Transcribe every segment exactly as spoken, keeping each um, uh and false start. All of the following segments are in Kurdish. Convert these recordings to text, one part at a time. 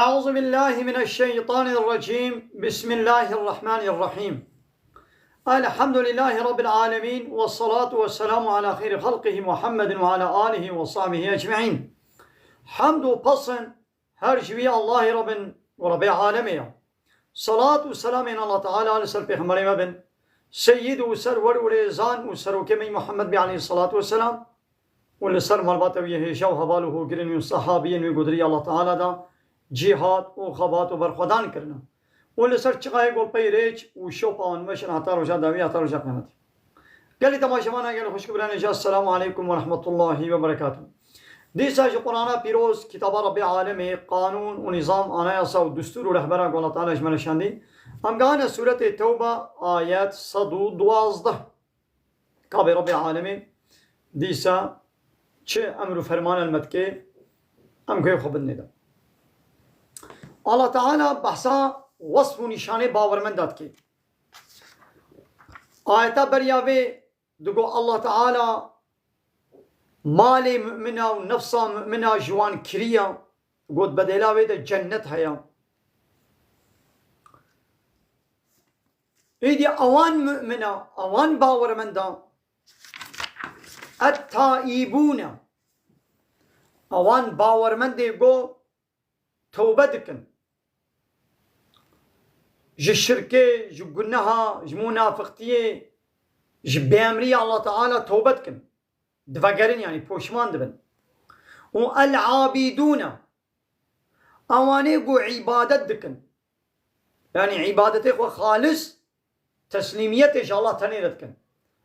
أعوذ بالله من الشيطان الرجيم. بسم الله الرحمن الرحيم. الحمد لله رب العالمين، والصلاة والسلام على خير خلقه محمد وعلى آله وصحبه أجمعين. Hemd û pesn her ji wî Allahê re bin û Rebê alemê ye. Salat û selamên Allah Teala li ser Pêxemberê me bin, Seyyid û serwer û rêzan û serokê me Muhammed bî aleyhissalatu vesselam, û li ser malbata wî hêja û heval û hogirên wî û sehabiyên wî godirî Allah Teala da cîhad û xebat û berxwedan kirine. Û li ser çiqayê gol peyrêç û şopa wan meşin heta roja dawî, heta roja qiyametê. Gelî temaşevana, gelî xwişk û birayên hêja, Esselamu aleykum ve rahmetullahi ve berekatuh. Dîsa ji Qur'ana pîroz, kitaba Rabbê alemê, qanûn û nîzam, anayasa û destûr û rehbera ku Allah Teala ji me re şandî, em gehane sûretê Tewbe, ayet sed û duwazdeh. Kabê Rabbê alemê dîsa çi emr û ferman el me dike, em guhê xwe bidinê de. Allah Teala behsa wesf û nîşanê bawermenda dike. Ayeta beriya vê digo Allah Teala malê mumina û nefsa mumina ji wan kiriya, got bedêla wê de cennet heye. Êdî ewan mumina, ewan bawermenda, et-taîbûne, ewan bawermendê go tewbe dikin. Ji şirkê, ji guneha, ji munafiqtiyê, ji bêemrîya Allah Teala tewbe dikin. Divegerin, yanî poşman dibin. Û el-abîdûne, ewanê ku îbadet dikin. Yanî îbadetê xwe xalis, teslîmiyetê ji Allah tenê re dikin.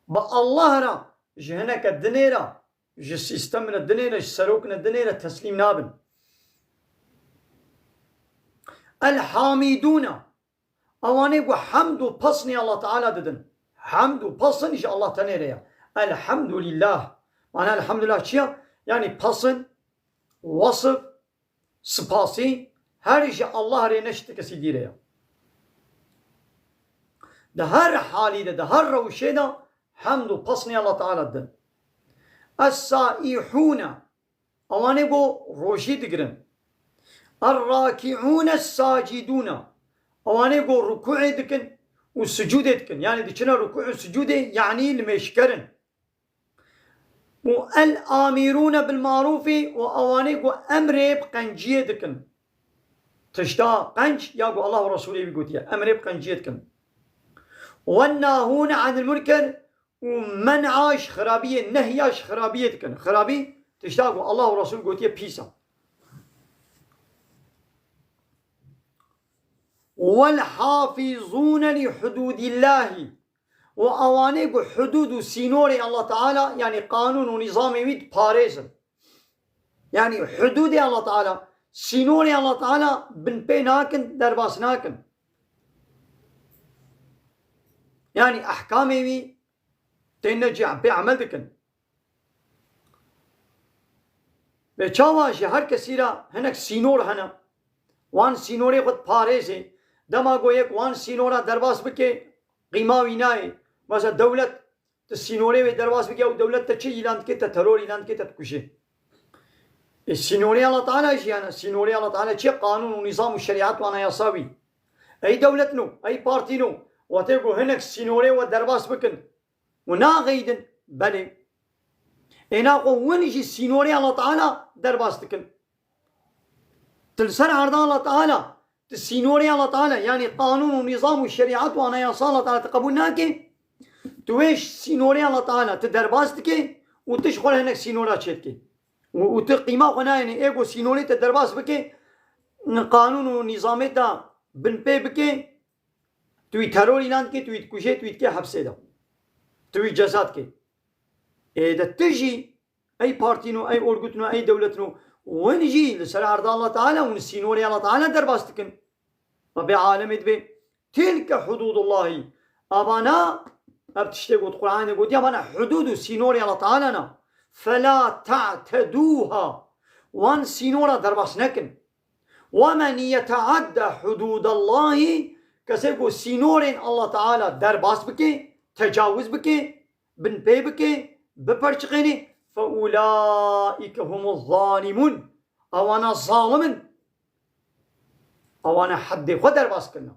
Bi Allah re, ji hineke dinê re, ji sîstem re dinê re, ji serok re dinê re teslîm nabin. El-hamîdûne, ewanê ku hemd û pesnê Allah Teala didin. Hemd û pesn ji Allah tenê re ye. Elhamdulillah. Mana elhamdulillah çi ye? Yanî pesn, wesf, spasî her ji Allah re, ne ji ti kesî dî re ye. Di her halî de, di her rewşê de hemd û pesnê Allah Teala didin. Es-saîhûne, ewanê ku rojî digirin. Er-rakîûne sacîdûne, ewanê ku rukûê dikin û sicûdê dikin. Yanî diçine rukû û sicûdê, yanî limêşker in. Û el-amîrûne bil marûfî, û ewanê ku emrê bi qenciyê dikin. Tişta qenc ya ku Allah û Resûlê wî gotiye, emrê bi qenciyê dikin. Wen-nahûne anil munker, û men'a ji xirabiyê, nehya ji xirabiyê dikin. Xirabî tişta ku Allah û Resul gotiye pîs e. Wel hafîzûne li hudûdîllahî. Û ewanê ku hudûd û sînorê Allah Teala, yanî qanûn û nîzamê wî diparêzin. Yanî hudûdê Allah Teala, sînorê Allah Teala binpê nakin, derbas nakin. Yanî ehkamê wî tên ne cih, pê emel dikin. Vê çawa ji her kesî re hinek sînor hene, wan sînorê xwe diparêzê. Dema ku yek wan sînora derbas bike, qîma wî nayê. Mesela dewlet, tu sînorê wê derbas bike, ew dewlet te çi îlan dike? Te teror îlan dike, te dikuje. E, sînorê Allah Teala jî hene. Sînorê Allah Teala çi? Qanûn û nîzam û şerîet û anayasa wî. Ey dewlet no, ey partî no, wextê ku hinek sînorê we derbas bikin û naxeyidin, belê. Êna xwe win jî sînorê Allah Teala derbas dikin. Tu li ser erda Allah Teala, tu sînorê Allah Teala, yanî qanûn û nîzam û şerîet û anayasa Allah Teala tu qebûl nake, tu wê sînorê Allah Teala tu derbas dike û tu ji xwe re hinek sînora çêdike. Û, û tu qîma xwe nayênî, ê ku sînorê te derbas bike, qanûn û nîzamê te binpê bike, tu wî teror îlan dike, tu wî dikuje, tu wî dike hepsê de. Tu wî ceza dike. Ê de tu jî, ey partî no, ey orgut no, ey dewlet no, win jî li ser erda Allah Teala, win sînorê Allah Teala derbas dikin. Rebê alemê dibê, "Tilke hududullahi." Avana, ev tiştê got, Qur'anê gotiye, avana hudud û sînorê Allah Teala ne. "Fela ta'teduha." Wan sînora derbas nekin. "Ve men yeteadde hududallahi." Kesê ku sînorên Allah Teala derbas bike, tecawuz bike, binpê bike, biperçiqêne, "fe ulaike humuz zalimun." Awana zalim in. Ewana heddê xwe derbas kirine.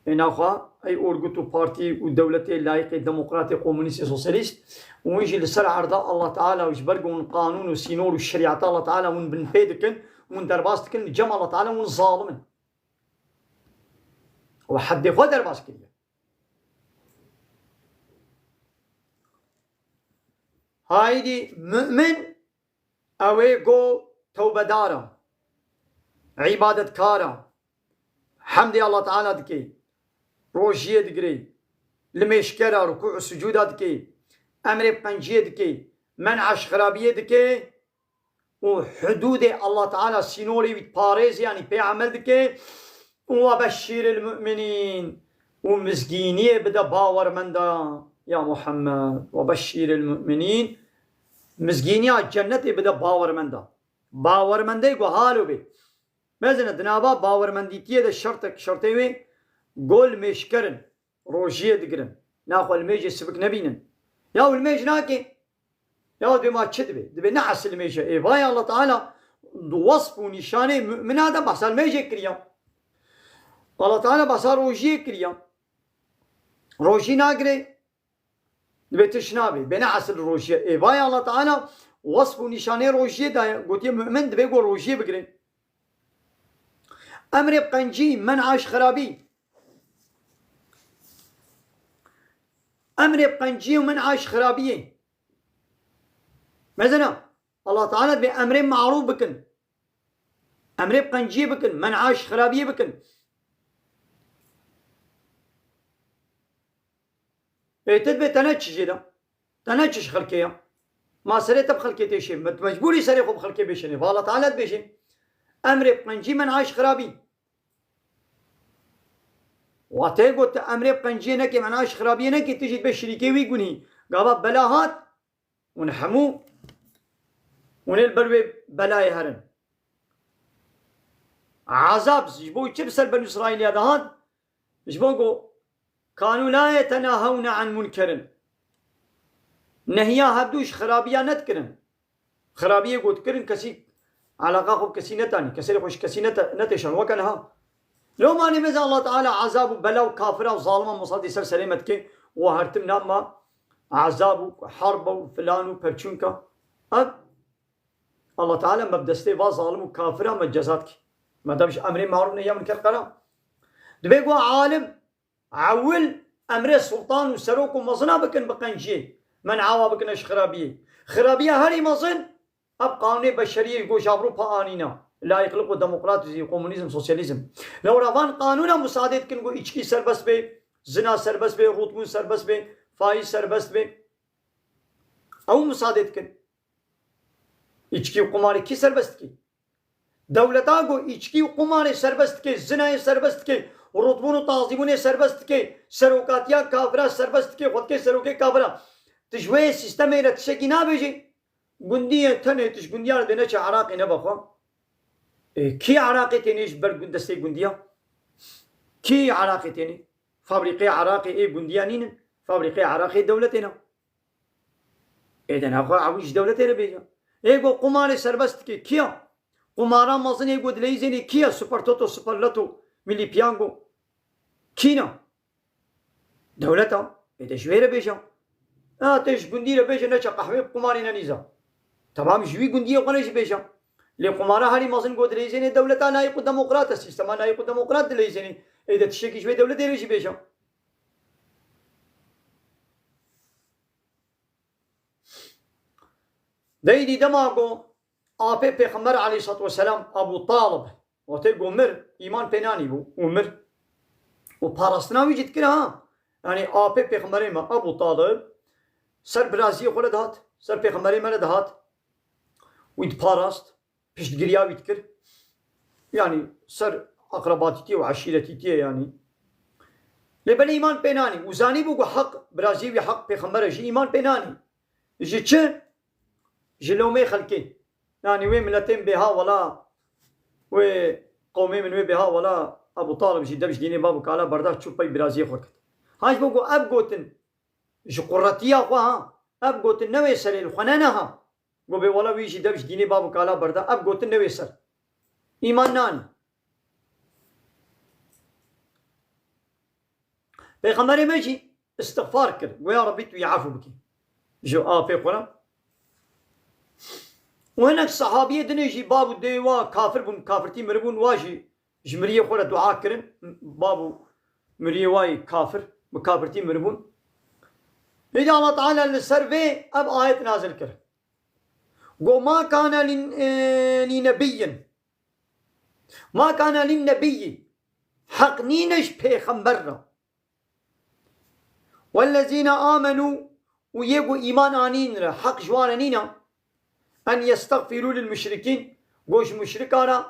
Ê naxwe, ey orgut û partî û dewletê layîqê demokratê, komunîstê, sosyalîst, û hûn jî li ser erda Allah Teala û ji ber ku hûn qanûn û sînor û şerîeta Allah Teala hûn binpê dikin, hûn derbas dikin, li cem Allah Teala hûn zalim in. Û heddê xwe derbas kiriye. Haydî mu'min ew ê go tewbedar e, îbadetkar e, hemdê Allah Teala dike, rojiyê digire, limêjker e, rukû û sucûda dike, emrê bi qenciyê dike, men'a ji xirabiyê dike, û hudûdê Allah Teala, sînorê wî diparêze, yanî pê emel dike. Û webeşşîril mu'minîn, û mizgîniyê bide bawermenda. Ya Muhammed, webeşşîril mu'minîn, mizgîniya cennetê bide bawermenda. Bawermendê ku halo bê. Mezine di nava bawermendîtiyê de şertek, şertê wê, go limêjker in, rojiyê digirin. Naxwe limêjê sivik nebînin. Ya limêj nake. Ya dê ma çi dibe? Dibe ne esil limêje. Ê vay Allah Teala di wesf û nîşanê mumina de behsa limêjê kiriya. Allah Teala behsa rojiyê kiriya. Rojî nagire. Dibe tiş nabe. Bê ne esil rojiye. Ê vay Allah Teala wesf û nîşanê rojiyê daye. Gotiye mumin dibe go rojiyê bigire. Emrê bi qencî, men'a ji xirabî. Emrê bi qencî û men'a ji xirabiyê. Mezina, Allah Teala dibê emrê marûf bikin. Emrê bi qenciyê bikin, men'a ji xirabiyê bikin. Ê, tu dibê te ne çi jê de? Te ne çi ji xelkê ya? Ma serê te bi xelkê tê şê? Me-, mecbûrî serê xwe bi xelkê bêşênê. Va Allah Teala dibêjê, emrê bi qencî, men'a ji xirabî. Wa tê got, tu emrê bi qenciyê nekê, men'a ji xirabiyê nekê, tu jî dibe şirîkê wî gunî. Gava bela hat, hûn hemû, hûn ê li ber wê belayê herin. Azab ji bo çi bi ser Benû Îsraîlê dihat? Ji bo ku kanu la yetenahewne an munkerin. Nehiya hevdû ji xirabiya nedikirin. Xirabiyê ku dikirin, kesî eleqa xwe bi kesî netanî, keserê xwe ji kesî nete-, netêşan, weke niha. Loma nêmeze Allah Teala ezab û bela û kafira û zalima musadî ser serê me dike û her tim nama ezab û herba û filan û perçûnka. Ev Allah Teala me bi destê va zalim û kafira me ceza dike. Me dev ji emrê marûf nehya munker qera. Dibê ku alim Ewil emrê sultan û serok û mezina bikin bi qenciyê, men'a wa bikine ji xirabiyê. Xirabiya herî mezin, ev qanûnê beşeriyê ji go ji Ewropa anîna, layîqlik û demokratîzî, komunîzm, sosyalîzm. Lewra van qanûna musadê dikin ku îçkî serbest bê, zina serbest bê, rûtbûn serbest bê, faîz serbest bê. Ew musadê dikin. Îçkî û qumarê kî serbest dikî? Dewleta ku îçkî û qumarê serbest dike, zinayê serbest dike, rûtbûn û tazîbûnê serbest dike, serokatiya kafira serbest dike, xwe dike serokê kafira. Tu ji wê sîstemê re tiştekî nabêjî? Gundiyê tenê tu ji gundiya re dê neçe Iraqê nebe xwe. Ê, kî Iraqê tênê ji ber gun-, destê gundiya? Kî Iraqê tênê? Fabrîqê Iraqê ê gundiya nînin. Fabrîqê Iraqê dewletê ne. Ê de naxwe ewî ji dewletê re bêje. Ê go qumarê serbest dike, kiya? Qumara mezin ê go dileyîzênê kiya? Super Toto, Super Lotto, Milli Piyango. Kîna? Dewleta. Ê de ji wê re bêje. Ha, tê ji gundî re bêje neçe qehwê bi qumarê nenîza. Tamam, ji wî gundiyê xwe re jî bêje. Lê qumara herî mezin go dileyîzênê dewleta layîq û demokrat e, sîstema layîq û demokrat dileyîzênê. Ê de tiştekî ji wê dewletê re jî bêje. Deydî dema ku apê Pêxember aleyhissalatu vesselam Abu Talib, wextê ku mir, îman pê nanî bû û mir. Û parastina wî jî dikir ha. Yanî apê Pêxemberê me Abu Talib ser biraziyê xwe re dihat, ser Pêxemberê me re dihat. Wî diparast. Piştgiriya wî dikir. Yanî ser akrabatîtiyê û eşîretîtiyê yanî. Lê belê îman pê nanî. Û zanîbû ku heq, birazî wî heq pêxember e, jî îman pê nanî. Ji çi? Ji lewmê xelkê. Yanî wê miletên bêha wela, wê qewmê min wê bêha wela, Ebu Talib jî dev ji dînê bav û kala berda çû pey biraziyê xwe kir. Ha ji bo ku ev gotin ji quretiya xwe ha, ev gotin ne wê serê li xwe ne neha. Go bê wela wî jî dev ji dînê bav û kala berda. Ev gotin ne wê ser. Îman nanî. Pêxemberê me jî îstixfar kir. Got, ya Rebbî, tu wî efû bikî. Ji apê xwe re. Û hinek sehabiyê dinê jî bab û dê wa kafir bûn, kafirtî miribûn, wa jî ji miriyê xwe re dua kirin. Bab û miriyê wa yî kafir, bi kafirtî miribûn. Êdî Allah Teala li ser vê ev ayet nazil kir. Got, ma kana lin-, e, li nebiyyin. Ma kana lin nebiyyi. Heq nîne ji pêxember re. Wellezîne amenû û yê ku îman anîn re heq ji wan re nîne. En yestexfirû lil muşrikîn. Got ji muşrika re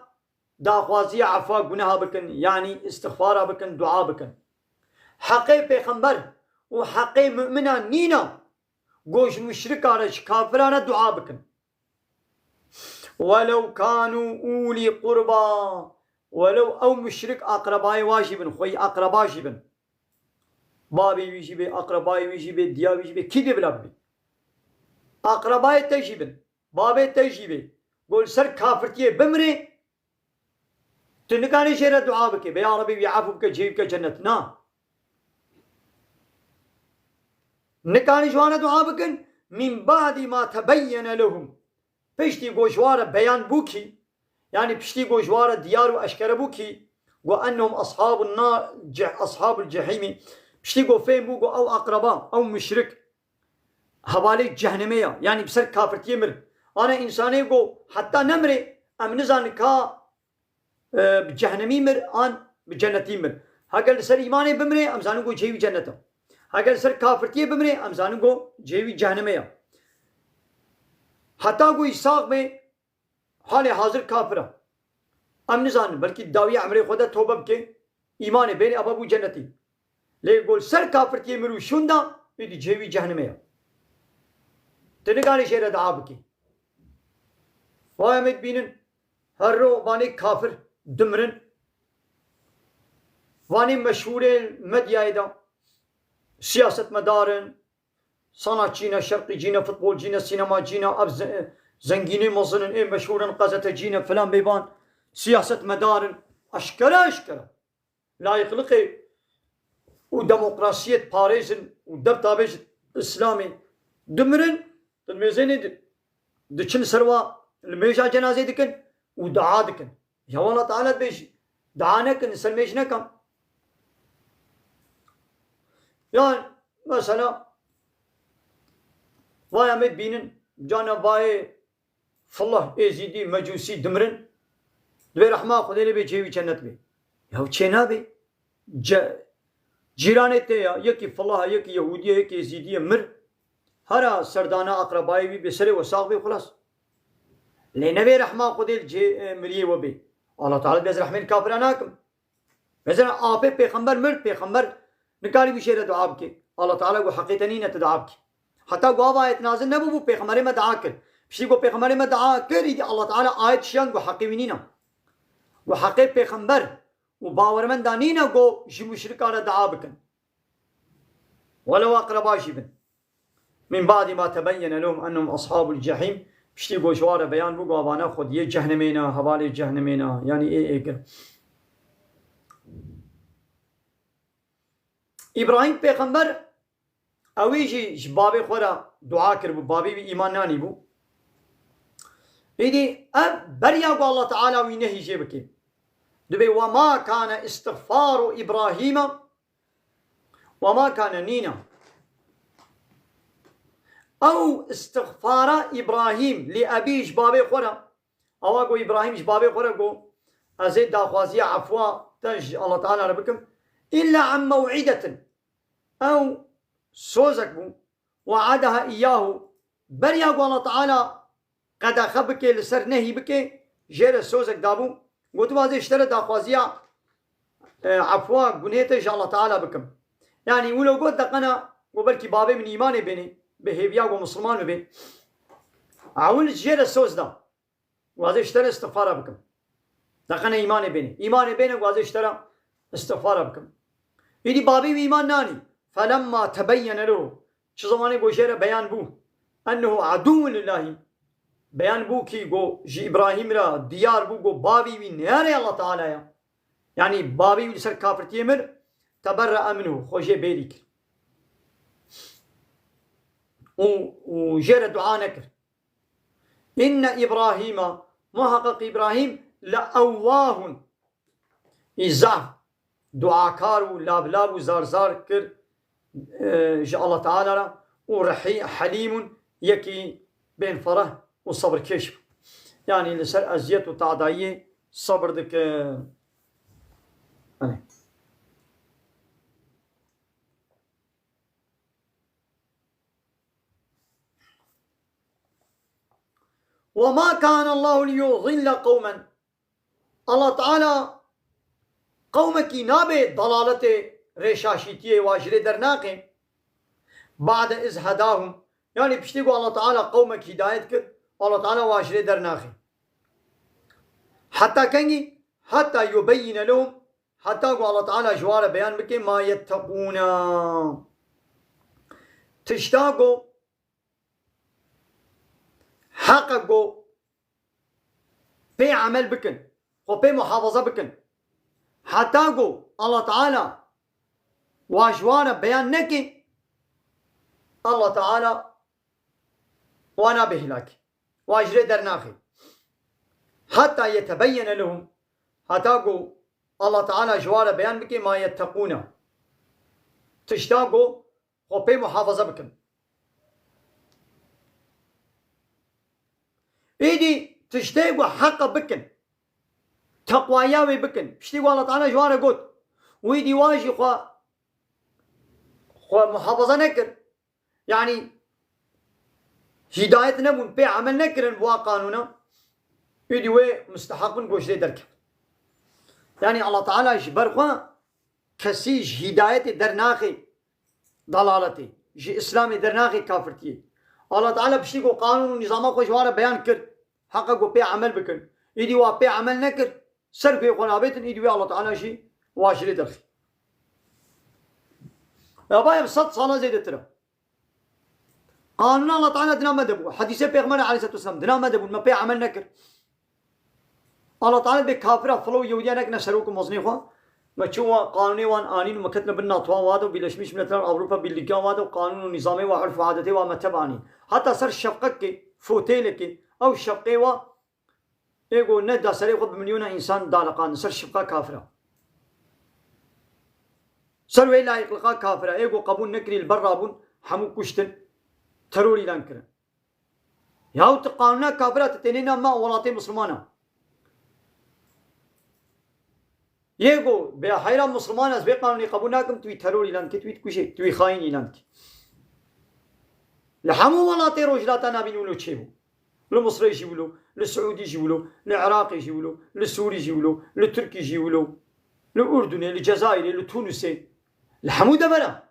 daxwaziya efwa guneha bikin, yanî îstixfara bikin, dua bikin. Heqê pêxember û heqê mumina nîne. Got ji muşrika re, ji kafira re dua bikin. Welew kanu ulî qurba. Welew ew muşrik aqrebayê wa jî bin, xweyî aqreba jî bin. Babê wî jî bê, aqrebayê wî jî bê, diya wî jî bê, kî dê bila bibê. Aqrebayê te jî bin, babê te jî bê. Got li ser kafirtiyê bimrê, tu nikarî jê re dua bikê, bê ya Rebî wî efû bike, cihê wî bike cennet. Na. Nikarî ji wan re dua bikin, min ba'dî ma tebeyyene lehum. Piştî ku ji wan re beyan bû kî, yanî piştî ku ji wan re diyar û eşkere bû kî, got ennehum ashabun nar, ce-, ashabul cehîmî. Piştî ku fêm bû ku ew aqreba, ew muşrik, hevalê cehnemê ya, yanî bi ser kafirtiyê mir. Ana însanê ku heta nemirê, em nizanin ka, e, bi cehnemî mir an bi cennetî mir. Heger li ser îmanê bimrê, em zanin ku cihê wî cennet e. Heger li ser kafirtiyê bimrê, em zanin ku cihê wî cehnemê ye. Heta ku wî sax bê, halê hazir kafir e. Em nizanin, belkî dawiya emrê xwe de tobe bike, îmanê bênê, ava bû cennetî. Lê ku li ser kafirtiyê mir û şûnda, êdî cihê wî cehnemê ye. Tu nikarî jê re dua bikî. Vay em ê dibînin, her ro vanê kafir dimirin. Vanê meşhûrê medyayê de siyasetmedar in, sanatçî ne, şerqîcî ne, futbolcî ne, sînemacî ne, ev ze-, zengînê mezin in, ê meşhûr in, qezetecî ne, filan bêvan, siyasetmedar in. Eşkere eşkere. Layıklıkê û demokrasiyê diparêzin û dev tabê ji Îslamê dimirin, di mêzênê di-, diçin ser wa li mêja cenazê dikin û dua dikin. Ya wala Teala dibêjî, dua nekin, li ser mêj nekin. Yan mesela, vaya me dibînin, cana vayê Fillah, Êzîdî, Mecûsî dimirin, divê rehma Xwedê lê bê, cihê wî cennet bê. Ya çê nabê. Ce-, cîranê te ya, yekî Fillah e, yekî Yehûdî ye, yekî Êzîdî ye, mir. Hera serdana aqrebayê wî bê, serê we sax bê, xilas. Lê nevê rehma Xwedê li cihê, e, miriyê we bê. Allah Teala dibê ez rehmê li kafira nakim. Mesela apê pêxember mir, pêxember nikarî wî jê re dua bike. Allah Teala got heqê te nîne tu dua bikî. Heta ku ava ayet nazil nebûbû, pêxemberê me dua kir. Piştî ku pêxemberê me dua kir, îdî Allah Teala ayet şiyan got heqê wî nîne. Got heqê pêxember û bawermenda nîne got ji muşrika re dua bikin. Welew aqreba jî bin. Min ba'dî ma tebeyyene lehum ennehum ashabul cehîm. Piştî ku ji wan re beyan bû, got avana xwediyê cehnemê ne, hevalê cehnemê ne, yanî ê êgir. Îbrahîm pêxember, ewî jî ji babê xwe re dua kiribû, babê wî îman nanîbû. Îdî ev beriya ku Allah Teala wî nehî jê bike. Dibê, "Ve ma kane istixfaru Îbrahîme." Ve ma kane nîne. Ew istixfara Îbrahîm li ebî ji babê xwe re. Ewa got Îbrahîm ji babê xwe re got, "Ez ê daxwaziya efwa te ji Allah Teala re bikim." Îlla an mew'idetin. Ew sozek bû. We'adeha îyahu. Beriya ku Allah Teala qedexe bike, li ser nehî bike, jê re sozek dabû. Gotibû, "Ez ê ji te re daxwaziya, e, efwa gunê te ji Allah Teala bikim." Yanî wilo got, deqena, got, "Belkî babê min îmanê bênê, bi hêviya got misilman bibe." Ewil jê re soz da. Got, "Ez ê ji te re istixfara bikim." Deqene îmanê bêne. Îmanê bêne, got, "Ez ê ji te re istixfara bikim." Îdî babê wî îman nanî. Felemma tebeyyene lehu. Çi zemanê got jê re beyan bû. Ennehu aduwwun lillahi. Beyan bû kî got ji Îbrahîm re diyar bû got bavî wî neyarê Allah Teala ya. Yanî bavî wî li ser kafirtiyê mir. teberre'e minhu, xwe jê bêrî kir. Û, û jê re dua nekir. Inne Îbrahîma, muheqeq Îbrahîm, le ewwahun. Î zaf duakar û lavlav û zarzar kir, e, ji Allah Teala re û rehî-, helîmun, yekî bên fereh û sebirkêş bû. Yanî li ser eziyet û tadayiyê sebir dike. Hani. وَمَا كَانَ اللّٰهُ لِيُضِلَّ قَوْمًا. Allah Teala qewmekî nabe dalaletê, rêşaşîtiyê, wa ji rê dernaxê. بَعْدَ إِذْ هَدَاهُمْ. Yanî piştî ku Allah Teala qewmek hidayet kir, Allah Teala wa ji rê dernaxê. Heta kengî? حَتَّى يُبَيِّنَ لَهُمْ. Heta ku Allah Teala ji wan re beyan bike, مَا يَتَّقُونَ. Tişta ku heq e ku pê emel bikin, xwe pê muhafaza bikin. Heta ku Allah Teala wa ji wan re beyan neke, Allah Teala wa nabe hîlakê. Wa ji rê dernaxê. حَتَّى يَتَبَيَّنَ لَهُمْ. Heta ku Allah Teala ji wan re beyan bike, مَا يَتَّقُونَ. Tişta ku xwe pê muhafaza bikin. Êdî tiştê ku heqa bikin, teqwaya wê bikin. Piştî ku Allah Teala ji wan re got, wî dî wan jî xwe, xwe muhafaza nekir. Yanî hîdayet nebûn, pê emel nekirin bi wan qanûna. Êdî wê musteheq bin ku ji rê derkevin. Yanî Allah Teala ji ber xwe kesî ji hîdayetê dernaxê dalaletê, ji Îslamê dernaxê kafirtiyê. Allah Teala piştî ku qanûn û nîzama xwe ji wan re beyan kir, heqa ku pê emel bikin. Êdî wa pê emel nekir, ser pê xwe nabêtin, êdî wê Allah Teala jî wa ji rê derxî. Ya bayê bi sed sala zêdetir e. Qanûna Allah Teala dina me de bû. Hedîsê Pêxember aleyhisselatu vesselam dina me de bûn. Me pê emel nekir. Allah Teala bê kafira filo Yehudiya nekine serok û mezinê xwe. Me çû wa qanûnê wan anîn û me ketine bin NATO wa de û Birleşmiş Milletler Avrupa Birliği wa de û qanûn û nîzamê wa, urf û adetê wa me teb anîn. Heta ser şefqekê, fotelekê, ew şefqê wa ê ku neda serê xwe bi milyona însan daliqandin ser şefqa kafira. Ser wê layiqliqa kafira, ê ku qebûl nekirî li ber rabûn, hemû kuştin, teror îlan kirin. Yahu tu qanûna kafira tu tênê na me welatê Mislimana. Yê ku bê heyra Misliman ez vê qanûnê qebûl nakim, tu wî teror îlan dikî, tu wî dikujê, tu wî xayîn îlan dikî. Li hemû welatê Rojhilata Navîn wilo çêbû. Li Misrê jî wilo, li Siûdî jî wilo, li Iraqê jî wilo, li Sûrî jî wilo, li Tirkî jî wilo, li Urdunê, li Cezayirê, li Tunusê, li hemû devera.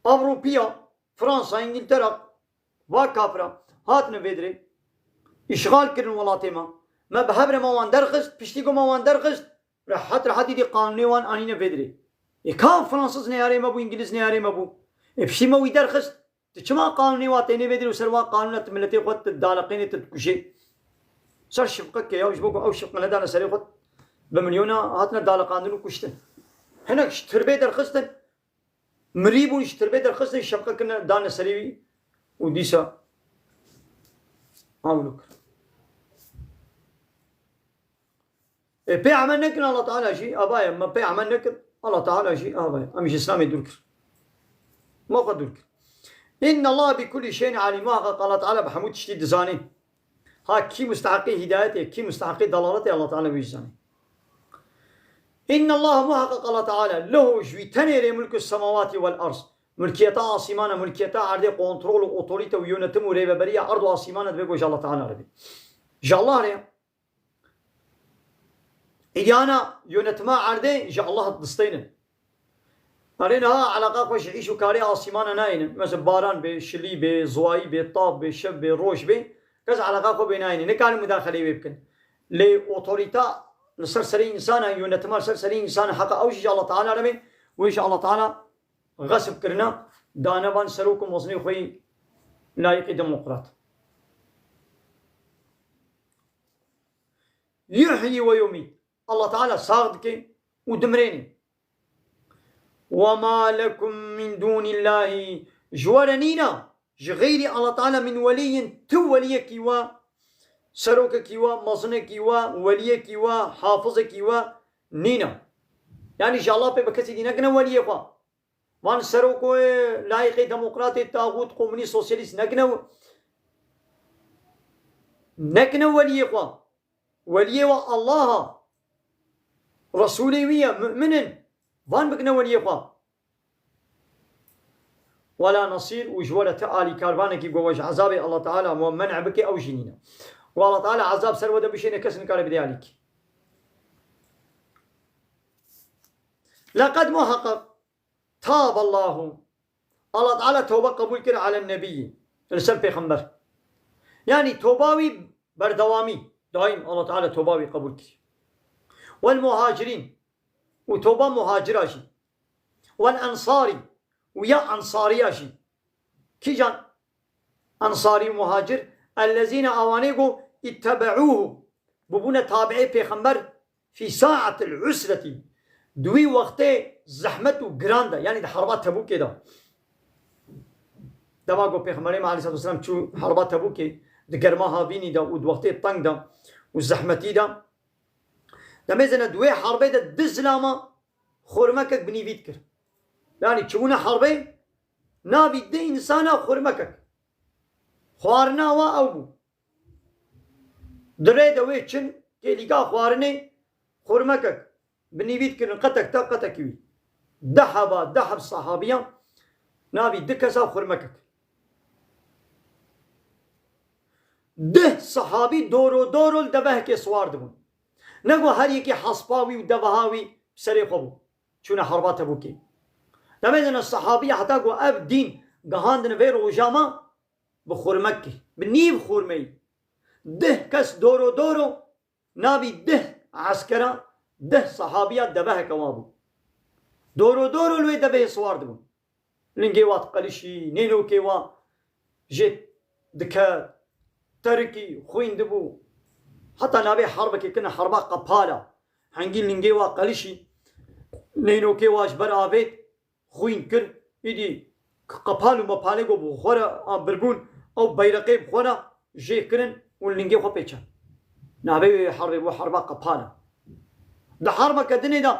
Ewropiya, Fransa, Îngiltera, va kafira, hatine vê dirê, îşxal kirin welatê me. Me bi hev re me wan derxist, piştî ku me wan derxist, rehet rehet îdî qanûnê wan anîne vê dirê. Ê ka Fransiz neyarê me bû, Îngiliz neyarê me bû. Ê piştî me wî derxist, tu çima qanûnê wa tênê vê dirê û ser wa qanûna tu miletê xwe tu daliqênê tu dikujê? Ser şifqek ke ya, ji bo ku ew şifqe nedane serê xwe, bi milyona hatine daliqandin û kuştin. Hinek ji tirbê derxistin, mirî bûn, ji tirbê derxistin, şefqe kirine, dane serê wî û dîsa ew wilo kir. Ê, pê emel nekin, Allah Teala jî ava ye, me pê emel nekin, Allah Teala jî ava ye. Em ji Îslamê dûr kir. Me xwe dûr kir. Inna Allah bi kulli şeyin alim. Muhaqqaq Allah Teala bi hemû tiştî dizanî. Ha kî musteheqê hidayetê, kî musteheqê dalaletê, Allah Teala wî jî zanî. Inna Allah, muhaqqaq Allah Teala, lehu, ji wî tenê rê mulku semawati vel ard. Mulkiyeta asimana, mulkiyeta erdê, kontrol û otorîte û yönetim û rêveberiya erd û asimana divê ku ji Allah Teala re bê. Ji Allah re. Îdî ana yönetima erdê ji Allah disteynin. Erê niha eleqa xwe ji îş û karê asîmana nayênin. Mesela baran bê, şilî bê, ziwayî bê, tav bê, şev bê, roj bê. Kes eleqa xwe bê nayênin. Nikarin mudaxeleyê wê bikin. Lê otorîta li ser serê însana, yönetima li ser serê însana heqa ew jî ji Allah Teala re bê. Wê ji Allah Teala xesb kirina, dane van serok û mezinê xwe yî layîqî demokrat. Yuhyi ve yumît. Allah Teala sax dike û dimrênê. وَمَا لَكُمْ مِنْ دُونِ اللّٰهِ, ji we re nîne, ji xeyrî Allah Teala, مِنْ وَلِيٍّ, ti weliyekî we, serokekî we, mezinekî we, weliyekî we, hafizekî we nîne. Yanî ji Allah pê bi kesî dî nekine weliyê xwe. Van seroko layîqê demokratê, taxût, komunîst, sosyalîst nekine, nekine weliyê xwe. Weliyê we Allah a. Resûlê wî ye, mu'min in. Van bikine weliyê xwe. وَلَا نَصِيرٍ, û ji we re ti alîkarvanekî ku we ji ezabê Allah Teala we men'e bike, ew jî nîne. Ku Allah Teala ezab ser we de bişêne, kes nikare bide alîkî. لَقَدْ, muheqeq, تَابَ اللّٰهُ, Allah Teala tewbe qebûl kir, عَلَى النَّبِيِّ, li ser pêxember. Yanî toba wî berdewamî, daîm Allah Teala toba wî qebûl kir. وَالْمُهَاجِرِينَ, û toba muhacira jî. وَالْاَنْصَارِ, û ya ensariya jî. Kîjan ensarî û muhacir? اَلَّذ۪ينَ, awanê ku, اتَّبَعُوهُ, bûbûne tabiê pêxember, فِي سَاعَةِ الْعُسْرَةِ, di wî wextê zehmet û giran de, yanî di herba Tebûkê de. Dema ku Pêxemberê me aleyhissalatu vesselam çû herba Tebûkê, di germa havînî de û di wextê teng de û zehmetî de, demê zene di wê herbê de di zilama xurmekek bi nîvî dikir. Yanî çûbûne herbê, navî di însana xurmekek. Xwarina wa ew bû. Di rê de wê çin kêlîka xwarinê xurmekek bi nîvî dikirin, qetek te, qetekî wî. Deh heba, deh heb sahabiyan, navî di kesa xurmekek. Deh sahabî doro doro li devehekê siwar dibûn. Ne ku her yekî hespa wî û deveha wî bi serê xwe bû. Çûne herba Tebûkê. Demê zene sahabiya heta ku ev dîn gihandine vê roja me, bi xurmekê, bi nîv xurmeyî. Deh kes doro doro, navî deh eskera, deh sahabiya deveheke wa bû. Doro doro li wê devehê siwar dibûn. Lingê wa diqelişî, nênokê wa jê diket, terikî, xwîn dibû. Heta navê herbekê kine herba Qepala. Hengî lingê wa qelişî, nênokê wa ji ber avêt, xwîn kir, îdî qepal û mepalê ku bi xwe re, a, birbûn, ew beyreqê bi xwe re jê kirin û lingê xwe pê çan. Navê wê herbê bû herba Qepala. Di herbeke dinê de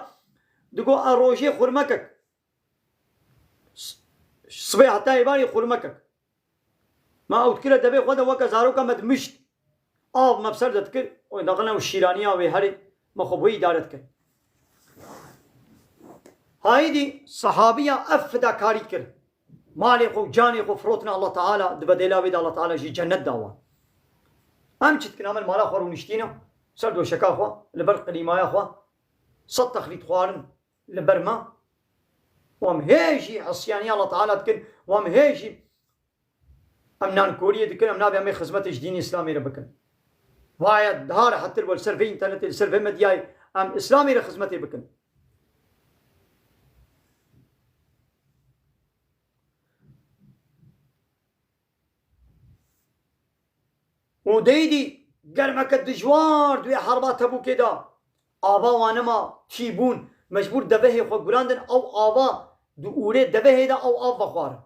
digo, a rojê xurmekek. S-, sibê heta êvarê xurmekek. Me ew dikire devê xwe de weke zaroka me dimişt. Av me bi ser de dikir. Oy, daxil ew şîraniya wê herê me xwe bi wê îdare dikir. Hayîdî sahabiya ev fidakarî kir. Malê xwe û canê xwe firotine Allah Teala, di bedêla wê de Allah Teala jî cennet da wan. Em çi dikin? Em li mala xwe rûniştîne, ser doşeka xwe, li ber qilîmaya xwe, sed texlît xwarin li ber me. Û em hê jî isyaniya Allah Teala dikin, û em hê jî Em nankoriyê dikin, em nabê em ê xizmetê ji dînê Îslamê re bikin. Vaye daha rehettir bû li ser vê înternetê, li ser vê medyayê em Îslamê re xizmetê bikin. Û deydî germeke dijwar di wê herba Tebûkê de ava wan nema tî bûn, mecbûr devehê xwe gurandin, ew ava di ûrê devehê de ew av vexwarin.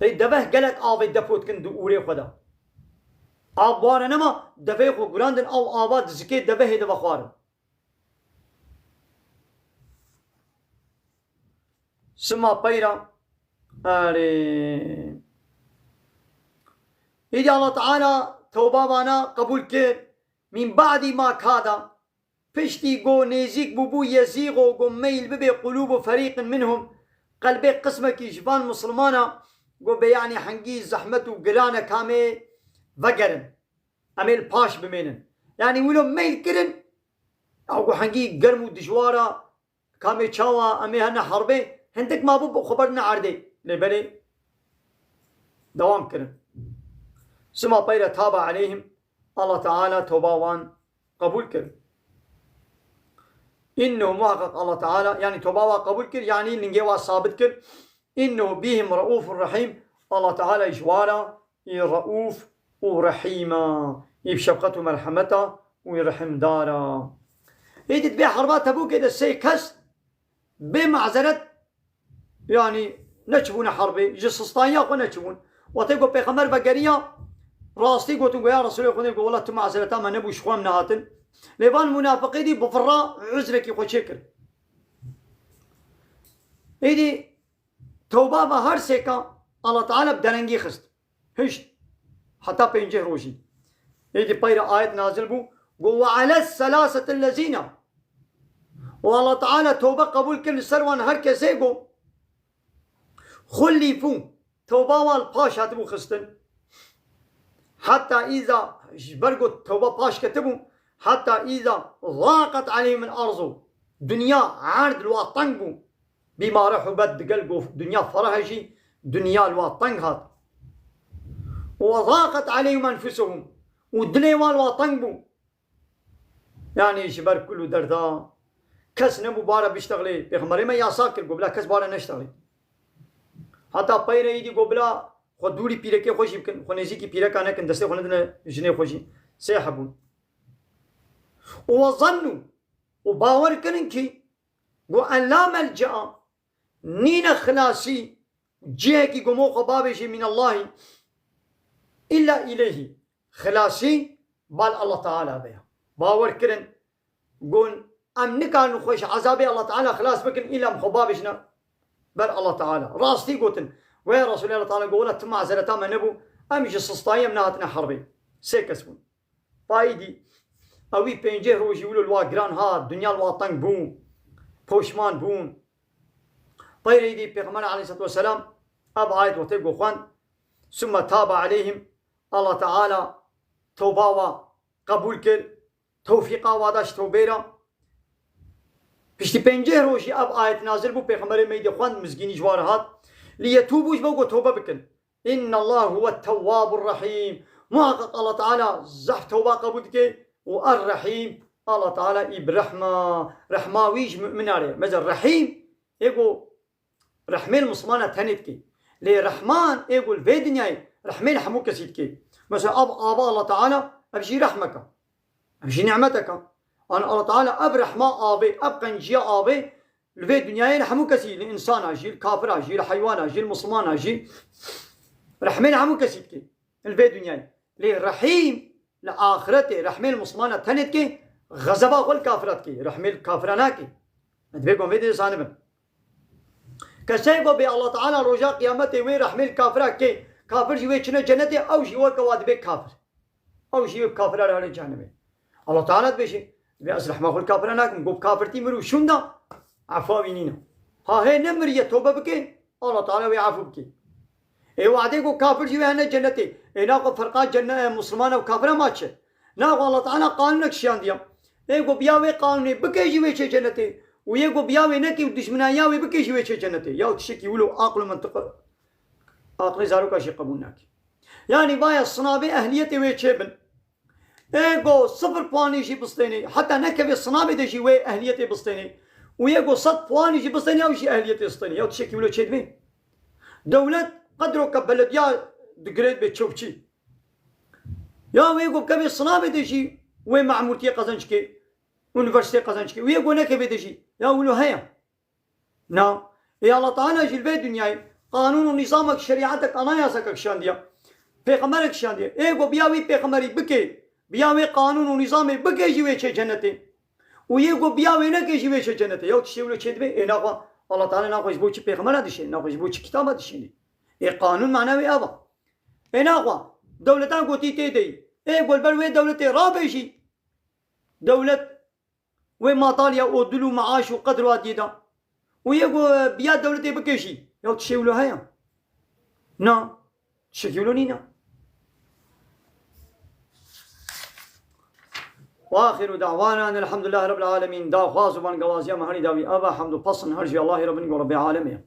Hey, deveh gelek avê depo dikin di ûrê xwe de. Av bi wan re nema, devê xwe gurandin, ew ava di zikê devehê de vexwarin. Sima peyra, erê. Îdî Allah Teala tewba vana qebûl kir. Min ba'dî ma kada, piştî ku nêzîk bûbû yezîgo, ku meyl bibe qulûbu ferîqin minhum, qelbê qismekî ji van misilmana, ku be, yanî hengî zehmet û giran e, kamê vegerin. Em ê li paş bimênin. Yanî wilo meyl kirin, ew ku hengî germ û dijwar e, kamê çawa em ê hene herbê, hindik mabû bi xwe berdine erdê. Lê belê dewam kirin. Sima peyre taba aleyhim, Allah Teala toba wan qebûl kir. Înnehu, muheqeq Allah Teala, yanî toba wan qebûl kir, yanî lingê wan sabit kir. Înnehu bîhim reûfur rehîm. Allah Teala ji wan re î reûf û rehîm e, î bi şefqet û merhemet e û î rehimdar e. Êdî di vê herba Tebûkê de sê kes bê mazeret, yanî neçibûne herbê, ji sistayiya xwe neçibûn. Wextê ku Pêxember vegeriya, rastî gotin ku ya Resûlê Xwedê, ku wela tu mazereta me nebû, ji xwe em nehatin. Lê van munafiqê dî bi virra uzrekî xwe çêkir. Êdî tewba ve her sêka Allah Teala bi derengî xist. Hişt. Heta pênceh rojî. Êdî peyre ayet nazil bû. Got, "Ve ales selaseti lezîne." Û Allah Teala tewbe qebûl kir li ser wan her kesê got, "Xullîfû." Tewba wan li paş hatibû xistin. Heta îza, ji ber got tewba paş ketibû. Heta îza zaqet aleyhim el arzu. Dinya erd li wa teng bû. Bîma rehubet, digel ku dinya fereh e jî, dinya li wa teng hat. Û zaqet aleyhim enfusuhum. Û dilê wan li wa teng bû. Yanî ji ber kul û derda kes nebû bare biştexilê. Pêxemberê me yasak kir, got bila kes bare neştexilê. Heta peyre êdî got bila xwe dûrî pîrekê xwe jî bikin, xwe nêzîkî pîreka nekin, destê xwe nedine jinê xwe jî. Sê hebûn. Û we zennû, û bawer kirin kî, got en la melcea, nîne xilasî, cihekî ku min xwe bavêjî mînallahî, îlla îleyhî. Xilasî bal Allah Teala be ya. Bawer kirin, gon em nikarin xwe ji ezabê Allah Teala xilas bikin, îlla em xwe bavêjine ber Allah Teala. Rastî gotin. Wê Resûlê Allah Teala got, wela tu mazereta me nebû, em ji sistayî em nehatine herbê. Sê kes bûn. Payî dî, ewî pênceh rojî wilo li wa giran hat, dinya li wa teng bû, poşman bûn. Peyre êdî Pêxember aleyhisselatu vesselam ev ayet wextê ku xwend, "Summe tabe aleyhim", Allah Teala tewba wa qebûl kir, tewfîqa wa da ji tewbê re. Piştî pênceh rojî ev ayet nazil bû, Pêxemberê me êdî xwend, mizgînî ji wa re hat. "Liyetûbû", ji bo ku tewbe bikin. "Innallah huwe tewwabur rahîm." Muhaqqeq Allah Teala zehf tewba qebûl dike û er-Rahîm, Allah Teala î bi rehma, rehma wî ji mumina re. Mesela Rahîm, ê ku rehmê li Muslimana tenê dike. Lê Rehman ê ku li vê dinyayê rehmê li hemû kesî dike. Mesela ev ava Allah Teala, ev jî rehmeka. Ev jî nimeteka. An Allah Teala ev rehma avê, ev qenciya avê li vê dinyayê li hemû kesî, li insana jî, li kafira jî, li heywana jî, li Muslimana jî, rehmê li hemû kesî dike. Li vê dinyayê. Lê Rehîm li axiretê rehmê li Muslimana tenê dike, xezeba xwe li kafira dike. Rehmê li kafira nake. Em divê ku em vê dê zanibin. Kesê ku bê Allah Teala roja qiyametê wê rehmê li kafira kê, kafir jî wê çine cenetê, ew jî weke wa dibe kafir. Ew jî wê bi kafira re here cehennemê. Allah Teala dibêje, dibê ez rehma xwe li kafira nakim. Got kafirtî mir û şûnda, efa wî nîne. Ha hê nemiriye tobe bike, Allah Teala wê efû bike. Ê wadê ku kafir jî wê hene cennetê. Ê naxwe ferqa cenne-, e, Muslimana û kafira ma çi? Naxwe Allah Teala qanûnek şiyandiya. Ê ku biya wê qanûnê bike jî wê çê cennetê. Û yê ku biya wê neke û dijminaya wê bike jî wê çê cennetê. Ya tiştekî wilo aql û mentiq, aqlê zaroka jî qebûl nake. Yanî vaya sinabê ehliyetê wê çêbin. Ê go sifir puanî jî bistênê, heta nekevê sinabê de jî wê ehliyetê bistênê. Û yê go sed puanî jî bistênê, ew jî ehliyetê stênê. Ya tiştekî wilo çêdibê. Dewlet qedroke belediya digirêt bê çewçî. Ya wê go kevê sinabê de jî wê memûrtiyê qezenc kê, unîversîteyê qezenc kê. Û yê go nekevê de jî. Ya wilo heye. Na. Ê Allah Teala jî li vê dinyayê qanûn û nîzamek, şerîetek, anayaseke kişandiye. Pêxemberek kişandiye. Ê ku biya wî pêxemberî bike, biya wê qanûn û nîzamê bike jî wê çê cennetê. Û yê ku biya wê neke jî wê çê cennetê. Yaw tiştê wilo çê dibe? Ê naxwe Allah Teala naxwe ji bo çi pêxembera dişêne? Naxwe ji bo çi kitaba dişêne? Ê qanûn mana wê ev e. Ê naxwe dewletan ku tî tê de yî. Ê ku li ber wê dewletê rabe jî. Dewlet wê madalya û dil û maaş û qedr wa diyê da. Û yê ku biya dewletê bike jî, ya tiştê wilo heye? Na, tiştekî wilo nîne. Wa axiru da'wana enelhamdülillahi rabbil alemin. Daxwaz û bangewaziya me herî dawî ava, hamd û pesn her jî Allahî Rabbin ku Rabbê alemê ye.